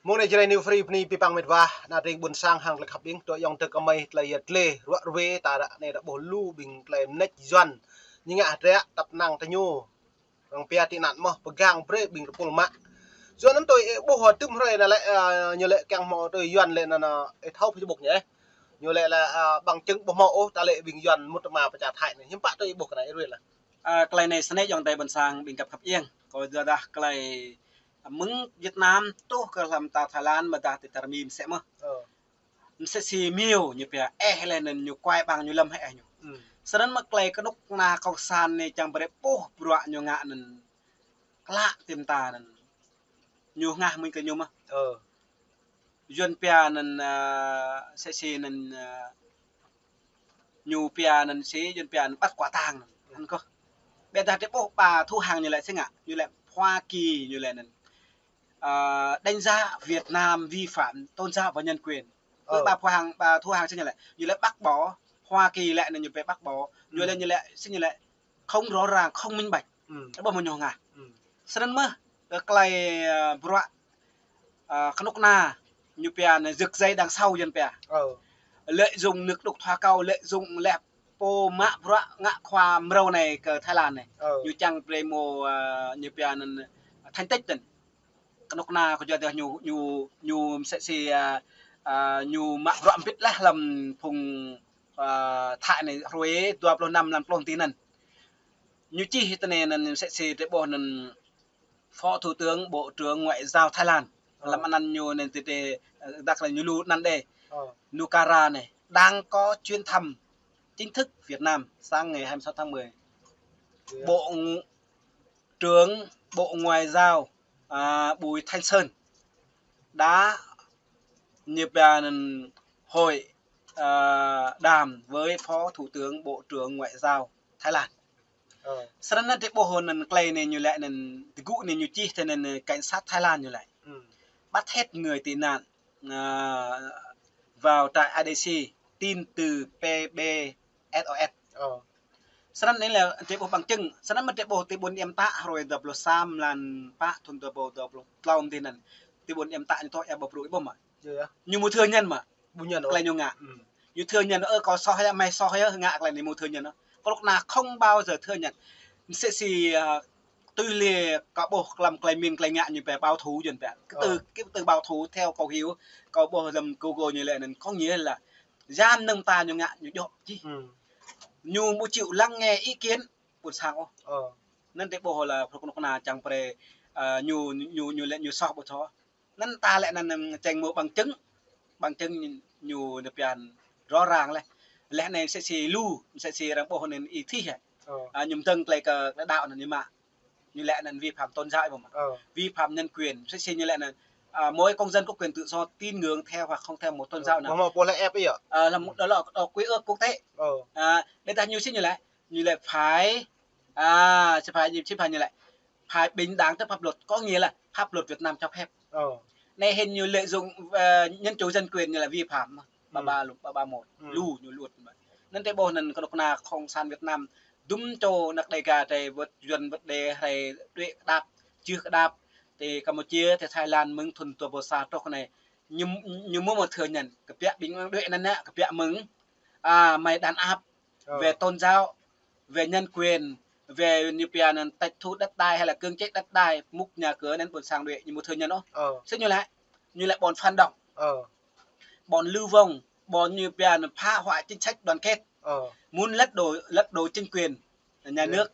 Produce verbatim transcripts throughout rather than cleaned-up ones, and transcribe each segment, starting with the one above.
Mơ̆ng anai Jrai New Free bơni abih bang met wa, ană tring ƀuôn sang hăng tơlơi khăp ƀing, tơlơi ayŏng adơi kơmơi, tơlơi yăt lĕ, ruă ruê ta ră anai ră ƀuh lu ƀing tơlơi mơneč Yuan. Ñu ngă hơdră tăp năng tơñu. Arăng pia tị nạn mơ̆n, pơgang brơi ƀing tơpul mă. Yuan anŭn tui ih ƀuh hơdôm hrơi anai lĕ, ơ, ñu lĕ kiăng hmâo tui Yuan lĕ anŭn, ơ, ih thâo Facebook ñu ih. Ñu lĕ lĕ, ơ, bằng chứng ƀu hmâo ôh, ta lĕ ƀing Yuan mŭt tơma pơčah Thái anai. Hiư̆m pă tui ih ƀuh kơ anai ih ruai lah. Ơ, tơlơi anai snei ayŏng adơi ƀuôn sang ƀing găp khăp ƀing. Kâo yua dah tơlơi mơ̆ng Việt Nam truh kơ hlăm ta Thái Lan mơ̆ dah tơtơr mĭn mơsĕ mơ̆n. Ơ. Mơsĕ si miu ñu pia, ơ, lĕ anŭn ñu kuai ƀang ñu lăm hĕ ñu. Ư. Snăn mơ̆ tơlơi kơnuk kơna cộng sản anai čang brơi ƀuh bruă ñu ngă anŭn klă tim ta anŭn. Ñu hngah mĭn kơ ñu mơ̆n. Ơ. Yuan pia anŭn, ơ, mơsĕ si anŭn, ơ, ñu pia anŭn si, Yuan pia anŭn bắt quả tang anŭn. Anŭn kơh. Ƀiădah tơlơi ƀuh ƀă thu hăng ñu lĕ si ngă, ñu lĕ Hoa Kỳ ñu lĕ anŭn. Ơ, đánh giá Việt Nam vi phạm tôn giáo và nhân quyền. Ơ. Ƀă thu hăng, ƀă thu hăng si ñu lĕ, ñu lĕ bác bỏ, Hoa Kỳ lĕ anŭn ñu pia bác bỏ, ñu lĕ, ñu lĕ si ñu lĕ không rõ ràng, không minh bạch. Ư. Ƀuh mơ̆ ñu ngă. Ư. Snăn mơ̆, ơ, tơlơi, ơ, bruă, ơ, kơnuk kơna, ñu pia anŭn giật dây đằng sau Yuan pia. Ơ. Lợi dụng nước đục thả câu, lợi dụng lĕ pô mă bruă ngă khua mrâo anai kơ Thái Lan anai. Ơ. Ñu čang brơi hmâo, ơ, ñu pia anŭn thành tích anŭn. Kơnuk kơna kâo yua dah ñu, ñu, ñu mơsĕ si, ơ, ơ, ñu mă bruă mbĭt lah hlăm phung, ơ, Thái anai hruê dua pluh năm mlan pluh ti anŭn. Ñu čih tơnê anŭn mơsĕ si tơlơi ƀuh anŭn Phó Thủ tướng Bộ trưởng Ngoại giao Thái Lan. Ơ. Hlăm anăn ñu anŭn tơlơi, ơ, dah lĕ ñu lu anăn đê. Ơ. Nukara anai đang có chuyến thăm chính thức Việt Nam sáng ngày hai mươi sáu tháng mười. Bộ ng-, trưởng Bộ Ngoại giao, à, Bùi Thanh Sơn đã nhập bàn hội, à, đàm với Phó Thủ tướng Bộ trưởng Ngoại giao Thái Lan. Ơ. Snăn anŭn tơlơi ƀuh anŭn tơlơi anai ñu lĕ anŭn tơgŭ anai ñu čih tơ anŭn cảnh sát Thái Lan ñu lĕ. Ư. Bắt hết người tị nạn, à, vào trại I D C, tin từ P B S O S. Ơ. Snăn anai lĕ tơlơi ƀuh bằng chứng, snăn mơ̆ tơlơi ƀuh ti ƀuôn Iem Tă hruê dua pluh sa mlan pă thŭn dua pluh dua pluh tlâo ti anŭn. Ti ƀuôn Iem Tă ñu tŏ ia ƀu brŭ ƀuh mơ̆. Ơ, ơ. Ñu mơ̆ thừa nhận mơ̆. Ƀu nhận ôh. Tơlơi ñu ngă. Ư. Ñu thừa nhận, ơ, kâo soh yơh, mơi soh yơh, ngă tơlơi anai mơ̆ thừa nhận ôh. Kơnuk kơna không bao giờ thừa nhận. Mơsĕ si, ơ, tui lĕ kâo ƀuh hlăm tơlơi mĭn tơlơi ngă ñu pia bảo thủ Yuan pia. Kơ từ, ơ, kơ từ bảo thủ theo kâo hiểu, kâo ƀuh hlăm Google ñu lĕ anŭn có nghĩa là djam mơnơ̆ng ta ñu ngă ñu djŏ čih. Ư. Ñu ƀu chịu lắng nghe ý kiến ƀuôn sang ôh. Ơ. Anŭn tơlơi ƀuh lĕ phung kơnuk kơna čang brơi, ơ, ñu, ñu, ñu lĕ ñu soh ƀu soh. Anŭn ta lĕ anŭn, ơ, čang hmâo bằng chứng. Bằng chứng ñu, ñu pia anŭn rõ ràng lĕ. Lĕ anai mơsĕ si lu, mơsĕ si arăng ƀuh anŭn ih thih hĕ. Ơ. À, ñu mơ̆ng tơlơi kơ, kơ đăo anŭn ñu mă. Ñu lĕ anŭn vi phạm tôn giáo ƀu mơ̆. Ơ. Vi phạm nhân quyền, mơsĕ si ñu lĕ anŭn, à, mỗi công dân có quyền tự do tín ngưỡng theo hoặc không theo một tôn giáo nào. Ơ, mơ̆ ƀuh lĕ ĕp ih yơh. Ơ, hlăm, đó là, đó là quy ước quốc tế. Ơ. À, ƀiădah ñu si ñu lĕ, ñu lĕ phải, à, si phải, si phải ñu lĕ phải bình đẳng trước pháp luật, có nghĩa là pháp luật Việt Nam cho phép. Ơ. Anai hĭn ñu lợi dụng, ờ, nhân chủ dân quyền ñu lĕ vi phạm mơ̆n. Ba, ư, ba lu, ba ba một. Ư. Lu ñu luật mơ̆n. Anŭn tơlơi ƀuh anŭn kơnuk kơna cộng sản Việt Nam dŭm čô anăk Đêga tơlơi wơ̆t Yuan wơ̆t đe hrơi đuaĭ kơdăp, čih kơdăp. Ti Campuchia, ti Thái Lan mơ̆ng thŭn dua pluh sa truh anai. Ñu, ñu mơ̆ mơ̆ thừa nhận, kơbiă ƀing đuaĭ anŭn anai, kơbiă mơ̆ng, à, mơi đàn áp. Ơ. Về tôn giáo, về nhân quyền, về ñu pia anŭn tịch thu đất đai hay là cưỡng chế đất đai, mŭk nhà cửa anŭn ƀuôn sang đuaĭ, ñu mơ̆ thừa nhận ôh. Ơ. Mơsĕ ñu lĕ, ñu lĕ bọn phản động. Ơ. Bọn lưu vong, bọn ñu pia anŭn phá hoại chính sách đoàn kết. Ơ. Muốn lật đổ, lật đổ chính quyền nhà nước.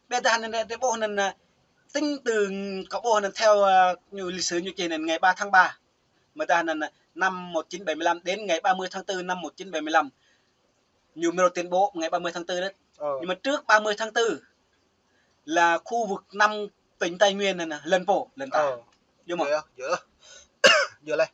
Ơ. Ƀiădah anŭn tơlơi ƀuh anŭn, à, tính từ kâo ƀuh anŭn theo, à, ñu lịch sử ñu čih anŭn ngày ba tháng ba. Mơ̆ dah anŭn, à, năm một chín bảy mươi lăm đến ngày ba mươi tháng tư năm một chín bảy mươi lăm. Ñu mơ̆ tuyên bố ngày ba mươi tháng tư đấy. Ơ. Nhưng mà trước ba mươi tháng tư là khu vực năm tỉnh Tây Nguyên anŭn, anŭn lŏn pô, lŏn ta. Ơ. Yơh mơ̆? Yơh, yơh. Yơh lĕ.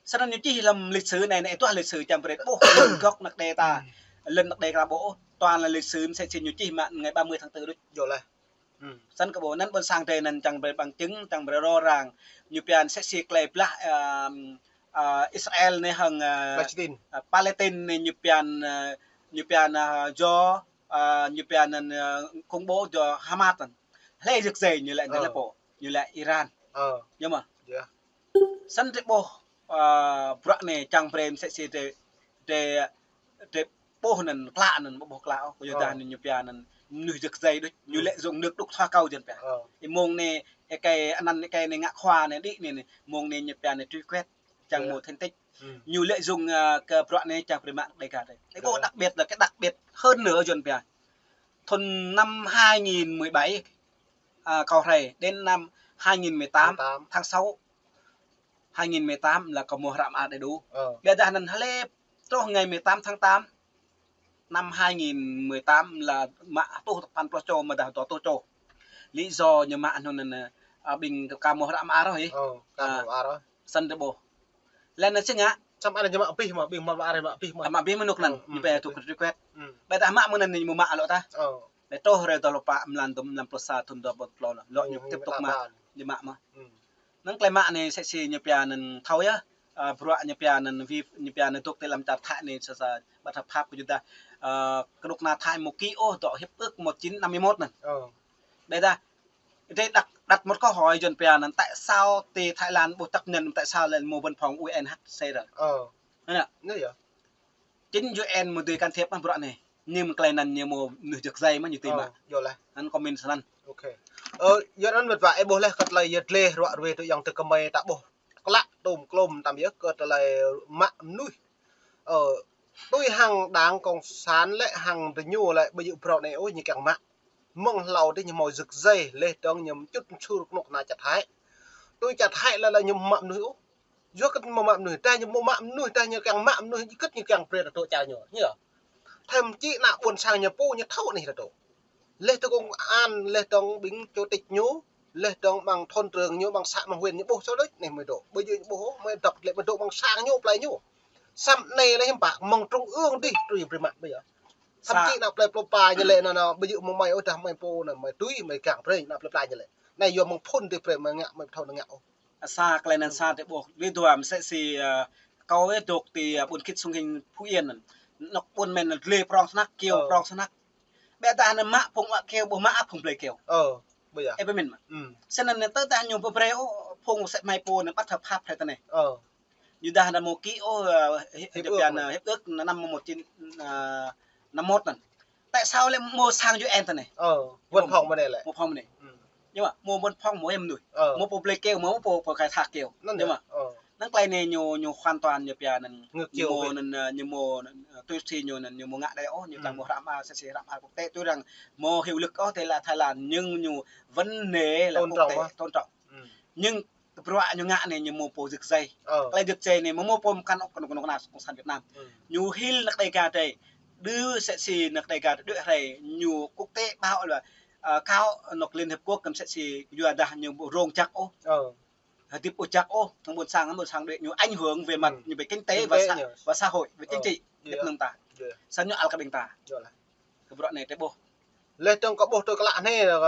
Snăn ñu čih hlăm lịch sử anai, anai tuah lịch sử čang brơi ƀuh lŏn gốc anăk đe ta. Ư. Lŏn anăk đe ta ƀuh, toàn là lịch sử mơsĕ si ñu čih mă ngày ba mươi tháng tư đôč. Yơh lĕ. Ư. Snăn kơ ƀuh anŭn ƀuôn sang tơlơi anŭn čang brơi bằng chứng, čang brơi rõ ràng. Ñu pia anŭn mơsĕ si tơlơi blah, ơ, ơ, Israel anai hăng, ơ, Palestine. Ơ, Palestine anai ñu pia anŭn, ơ, ñu pia anŭn, ơ, do, ơ, ñu pia anŭn, ơ, khủng bố do Hamas anŭn. Hlơi rơ̆k rơ̆k ñu lĕ, ơ, ñu lĕ pô, ñu lĕ Iran. Ơ. Yơh mơ̆? Yơh. Săn drơi ƀuh, ơ, bruă anai čang brơi mơsĕ si drơi, drơi, drơi ƀuh anŭn klă anŭn, ƀu ƀuh klă ôh, kơ yua dah anŭn ñu pia anŭn mơnuih rơgơi đôč, ñu lợi dụng nước đục thâo kâo jăn pia. Ơ. Ih mơ̆ng anai, ih kơi anăn, ih kơi anai ngă khua anai đĭ anai, anai, mơ̆ng anai ñu pia anai truy quét, čang mơ̆ thành tích. Ñu lợi dụng, ơ, kơ bruă anai čang brơi mă Dega drơi. Ih ƀuh đặc biệt là cái đặc biệt hơn nữa jăn pia. Thun năm hai nghìn mười bảy, à, kâo hrơi, đến năm hai nghìn mười tám, tháng sáu, hai nghìn mười tám là kâo mơ̆ hră mơar đầy đủ. Ơ. Ƀiădah anŭn hlơi truh ngày mười tám tháng tám năm hai nghìn mười tám là mă tuh tơpăn pluh čô, mơ̆ dah dua tuh čô. Lý do ñu mă anŭn anŭn, à, ƀing kâo mơ̆ hră mơar ôh ih. Ơ, kâo mơ̆ hră mơar ôh. Săn drơi ƀuh. Lĕ anŭn sĭt ngă. Samơ̆ anŭn ñu mă abih mơ̆, ƀing mơ̆ hră mơar mă abih mơ̆. Mă abih mơ̆ anŭn anŭn, ñu pia truy quét. Ƀiădah mă mơ̆ng anŭn ñu mă alŏ tah. Ơ. Lĕ truh hrơi dua pluh pă mlan dŭm, mlan pluh sa thun dua pluh pluh lŏ. Lŏ ñu tiếp tục mă, ñu mă mơ̆. Anŭn tơlơi mă anai mơsĕ si ñu pia anŭn thâo yơh. Ơ, bruă ñu pia anŭn vi, ñu pia anŭn dŏ tơ lăm čar Thái anai sa sa bất hợp pháp kơ yua dah, ơ, kơnuk kơna Thái mơ̆ ký ôh dŏ hiệp ước một chín năm mươi mốt anŭn. Ơ. Ƀiădah, drơi đặt, đặt một câu hỏi jăn pia anŭn tại sao tơ Thái Lan ƀu chấp nhận, tại sao lĕ mơ̆ văn phòng U N H C R. Ơ. Anŭn. Anŭn yơh. Chính U N mơ̆ dưi can thiệp mă bruă anai. Ñu mơ̆ tơlơi anŭn ñu mơ̆ mơnuih rơgơi mă ñu tui mă. Ơ, yơh lah. Anŭn comment săn anŭn. Ok. Ơ, yua anŭn mĕt wa, ih ƀuh lĕ kơ tơlơi yơh dleh ruă ruê tui yang tơ kơmơi ta ƀuh. Klă tôm klôm tam yơh kơ tơlơi mă mơnuih. Ơ, tui hăng đảng cộng sản lĕ hăng tơ ñu lĕ ƀu djơ̆ bruă anai ôh ñu kiăng mă. Mơ̆ng hlâo tơ ñu mơ̆ rơgơi, leh dơ̆ng ñu mơčŭt mơčur kơnuk kơna čar Thái. Tui čar Thái lĕ lĕ ñu mă mơnuih ôh. Yua kơ mơ̆ mă mơnuih, dah ñu mơ̆ mă mơnuih, dah ñu kiăng mă mơnuih, kơt ñu kiăng brơi ta dŏ čar ñu, ñu. Thậm chí ană ƀôn sang ñu pô ñu thâo anai ta dŏ. Leh dơ̆ng công an, leh dơ̆ng ƀing chủ tịch ñu, leh dơ̆ng ƀing thôn trưởng ñu, ƀing xã ƀing huyện ñu ƀuh sô đôč anai mơ̆ dŏ. Ƀu djơ̆ ñu ƀuh, mơ̆ dŏ lĕ mơ̆ dŏ ƀing sang ñu plơi ñu. Samơ̆ anai lĕ hiư̆m pă, mơ̆ng trung ương đih truh brơi mă ƀu djơ̆. Thậm chí ană plơi Plôpa ñu lĕ anŭn, anŭn, ƀu djơ̆ mơ̆ mơi ôh dah mơi pô anŭn, mơi tui, mơi kiăng brơi, ană plơi Plôpa ñu lĕ. Anai yua mơ̆ng phŭn tơ brơi mơi ngă, mơi thâo anŭn ngă ôh. Sa tơlơi anŭn sa tơ ƀuh. Lý do mơsĕ si, ơ, kâo ih dŏ tơ, ơ, ƀuôn Khit Sông Hinh Phú Yên anŭn. Anŏ ƀuôn mơ̆n anŭn dleh prong snăk, kơyâo prong snăk. Ƀiădah anŭn mă phung mă kơyâo, ƀu mă phung blơi kơyâo. Ơ, ƀu djơ̆. Ih pơmĭn mă. Săn anŭn tơ dah ñu ƀu brơi ôh, phung sĕ mơi pô anŭn bất hợp pháp hrơi tơ anai. Ơ. Ñu dah anŭn mơ̆ ký ôh, ơ, hi-, hiệp ước, hiệp ước năm một chín, ơ, năm mốt anŭn. Tại sao lĕ mơ̆ sang U N tơ anai? Ơ, văn phòng mơ̆ anai lĕ. Văn phòng mơ̆ anai. Ñu mơ̆, mơ̆ văn phòng mơ̆ em nuih. Ơ. Mơ̆ pô blơi kơyâo, mơ̆ pô khai thác kơyâo. Anŭn ñu mơ̆. Ơ. Anŭn tơlơi anai ñu, ñu hoàn toàn ñu pia anŭn. Ngược chiều. Ñu mơ̆ anŭn, ơ, ñu mơ̆ anŭn, ơ, tui si ñu anŭn, ñu mơ̆ ngă đơi ôh, ñu kiăng mơ̆ hră mơar, sĕ si hră mơar quốc tế, tui arăng mơ̆ hiệu lực ôh tơ lĕ Thái Lan, nhưng ñu vấn đề là quốc tế, tôn trọng. Nhưng bruă ñu ngă anai ñu mơ̆ pô rơgơi. Ơ. Tơlơi rơgơi anai mơ̆ mơ̆ pô mơkăn ôh kơnuk kơna cộng sản Việt Nam. Ñu hil anăk Dega drơi. Đơ sĕ si anăk Dega drơi đuaĭ hrơi ñu quốc tế báo là, ơ, kâo anŏ Liên Hiệp Quốc kăm sĕ si yua dah ñu ƀu rông jăk ôh. Ơ. Hơdip ƀu jăk ôh, tơ̆ng ƀôn sang, ƀôn sang đuaĭ ñu ảnh hưởng về mặt, ñu về kinh tế và xã hội, về chính trị Việt Nam ta. Săn ñu ăl kơ ƀing ta. Kơ bruă anai tơ ƀuh. Leh dơ̆ng kâo ƀuh tui klă anai, ơ,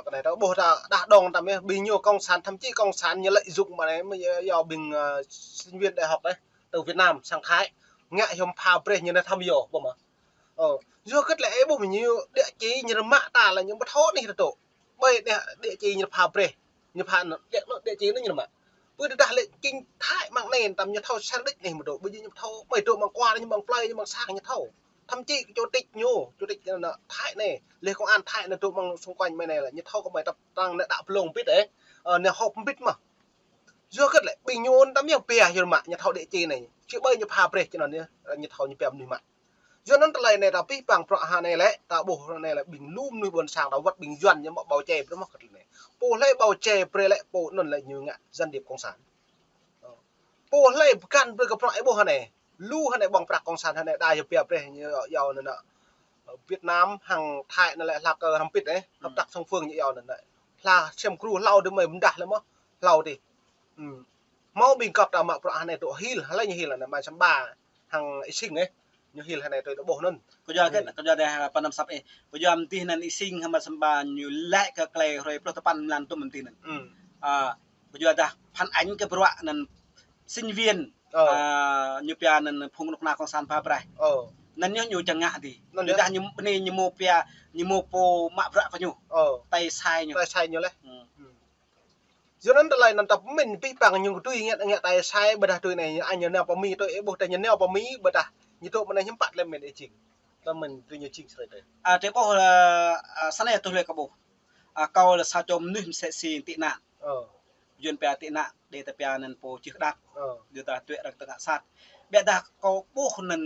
kơ anai ta ƀuh ta đah dong tam yơh, ƀing ñu cộng sản, thậm chí cộng sản ñu lợi dụng mơ̆ anai, mơ̆ yua, yua ƀing, ơ, sinh viên đại học anai, tơ Việt Nam sang Thái, ngă hiư̆m pha brơi ñu anai thăm yơh, ƀuh mơ̆. Ơ, yua kơ lĕ ih ƀuh mơ̆ ñu địa chỉ ñu mă ta lĕ ñu ƀu thâo anai ta dŏ. Ƀơi địa, địa chỉ ñu pha brơi. Ñu pha anŭn, địa, anŭn địa chỉ anŭn ñu mă. Ƀơi tơdah lĕ chính Thái mơ̆ng anai tam ñu thâo sel đĭč anai mơ̆ dŏ. Ƀơi ñu thâo, ƀơi dŏ mơ̆ng kuar ñu mơ̆ng plơi ñu mơ̆ng sang ñu thâo. Thậm chí chủ tịch ñu, chủ tịch anŭn Thái anai, leh công an Thái anŭn dŏ mơ̆ng xung quanh mơi anai lĕ ñu thâo kơ mơi tăp tăng anŭn đă blông ƀĭt ĕ. Ơ, anŭn họp ƀĭt mơ̆. Yua kơ lĕ ƀing ñu anŭn tam ñu pia yua mă ñu thâo địa chỉ anai. Či ƀơi ñu pha brơi či anŭn ñu, ñu thâo ñu pia mơnuih mă. Yua anŭn tơlơi anai ta pih păng bruă hơnai lĕ, ta ƀuh hơnai lĕ ƀing lu mơnuih ƀôn sang ta wơ̆t ƀing Yuan ñu mă bao che brơi mơ̆ kơ tơlơi anai. Pô hlơi bao che brơi lĕ pô anŭn lĕ ñu ngă gián điệp cộng sản. Pô hlơi pơkăn brơi kơ bruă ih ƀuh hơnai. Lu hơnai ƀơ̆ng prăk cộng sản hơnai đa yua pia brơi ñu yua anŭn anŭn. Việt Nam hăng Thái anŭn lĕ hla kơ hrăm pit ĕ, hợp tác song phương ñu yua anŭn anŭn. Hla sem gru hlâo dih mơi mơdah lĕ mơ̆, hlâo dih. Hmâo ƀing găp ta mă bruă hơnai dŏ hil, hlơi ñu hil anŭn Mai Samba hăng Y Sing ĕ. Ñu hil hơnai tui ta ƀuh anŭn. Kơ yua kơ, kơ yua dah pơnăm săp ĕ. Kơ yua mơ̆ tih anŭn Y Sing hăng Mai Samba ñu laĭ kơ tơlơi hrơi pluh tơpăn mlan tŭm mơ̆ tih anŭn. Ơ, kơ yua dah phản ánh kơ bruă anŭn sinh viên, ơ, ñu pia anŭn phung kơnuk kơna cộng sản pha brơi. Ơ. Anŭn ñu, ñu čang ngă dih. Anŭn ñu dah ñu bơni ñu mơ̆ pia, ñu mơ̆ pô mă bruă kơ ñu. Ơ. Tơlơi sai ñu. Tơlơi sai ñu lĕ. Yua anŭn tơlơi anŭn ta pơmĭn abih bang ñu tui ngă, ngă tai sai, ƀôdah tui anai, ñu nao pơ Mi tui, ih ƀuh ta ñu nao pơ Mi, ƀôdah ñu tŭ mơ̆n hiư̆m pă tơlơi mĭn ih jing. Tơlơi mĭn tui ñu jing sơrơi tơi. A, tơlơi ƀuh, a, a, sa anai tui tơlơi kâo ƀuh. A, kâo lĕ sa čô mơnuih mơsĕ si tị nạn. Ơ. Yuan pia tị nạn, đe ta pia anŭn pô čih kơđăp. Ơ. Đe ta tuĕ arăng tơngă sat. Ƀiădah kâo ƀuh anŭn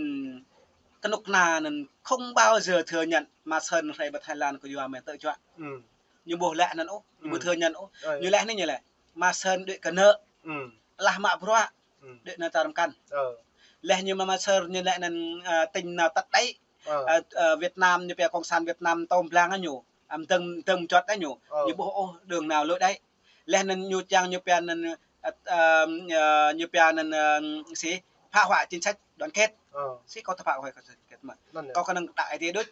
kơnuk kơna anŭn không bao giờ thừa nhận Mã Sơn rai pơ Thái Lan kơ yua mơ̆ tơjuă. Ừ. Ñu ƀu laĭ anŭn ôh, ñu ƀu, ừ, thừa nhận ôh. Ơ. Ñu laĭ anai ñu laĭ. Mã Sơn đuaĭ kơ nơ̆. Ừ. Lah mă bruă. Ừ. Đuaĭ nao čar mơkăn. Ơ. Laih ñu mă Mã Sơn ñu laĭ anŭn, a, tỉnh nào tắt đáy. Ơ. A, a, Việt Nam ñu pia cộng sản Việt Nam tơm blang ñu. Ăm dơ̆ng, dơ̆ng čuăt đáih ñu. Ơ. Ñu ƀuh ôh đường nào lối đáih. Laih anŭn ñu čang ñu pia anŭn, a, a, a, ñu pia anŭn, a, si, phá hoại chính sách đoàn kết. Ơ. Si kâo ta phá hoại đoàn kết mơ̆. Anŭn yơh. Kâo kơnơ̆ng đa ai tiê đôč.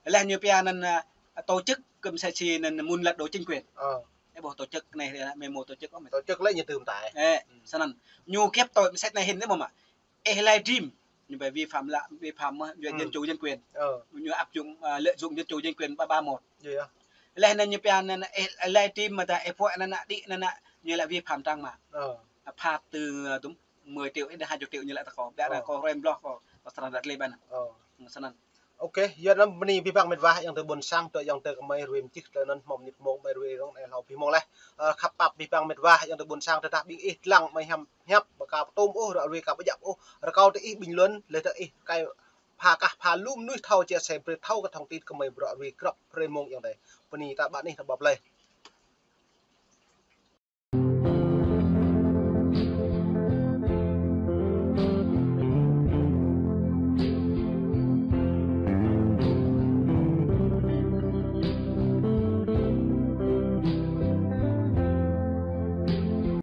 Laih ñu pia anŭn, a, tổ chức kơ mơsĕ si anŭn muốn lật đổ chính quyền. Ơ. Ih ƀuh tổ chức anai, mơ̆ mơ̆ tổ chức ôh mơ̆. Tổ chức lĕ ñu tơm tai. Ơ, ừ, sa anŭn. Ñu kiăp tui mơsĕ anai hin đôč mơ̆ mă. Ih livestream, ñu ƀai vi phạm lă, vi phạm mơ̆, vi, ừ, nhân chủ nhân quyền. Ơ. Ñu áp dụng, à, lợi dụng nhân chủ nhân quyền ba ba một. Iya. Laih anŭn ñu pia anŭn, ih livestream mơ̆ ta, ih phuă anŭn, đĭ anŭn, ñu laĭ vi phạm trang mạng. Ơ. À, phạt từ, à, tơm mười triệu đến hai chục triệu ñu laĭ ta kâo. Ƀiădah, ơ, kâo rem bloh kâo, kâo srăng đăt lĕ ƀan. Ơ. Sa anŭn. Ok, yua anŭn bơni abih bang mĕt wa ayŏng adơi ƀôn sang, tơ ayŏng adơi kơmơi rui mơčih tơ anŭn hmâo mơnit mông ƀai rui rong anai hlâo abih mông laih. Ơ, khăp pap abih bang mĕt wa ayŏng adơi ƀôn sang, tơdah ƀing ih lăng mơi hiam hiăp, ƀu ka pơtŭm ôh, ră rui ka pơjăp ôh, rơkâo tơ ih ƀing lŏn, laih tơ ih kai pha kah pha lu mơnuih thâo chia sẻ brơi thâo kơ thông tin kơmơi ră rui grăp hrơi mông ayŏng adơi. Bơni ta ƀă anih ta ƀăp laih.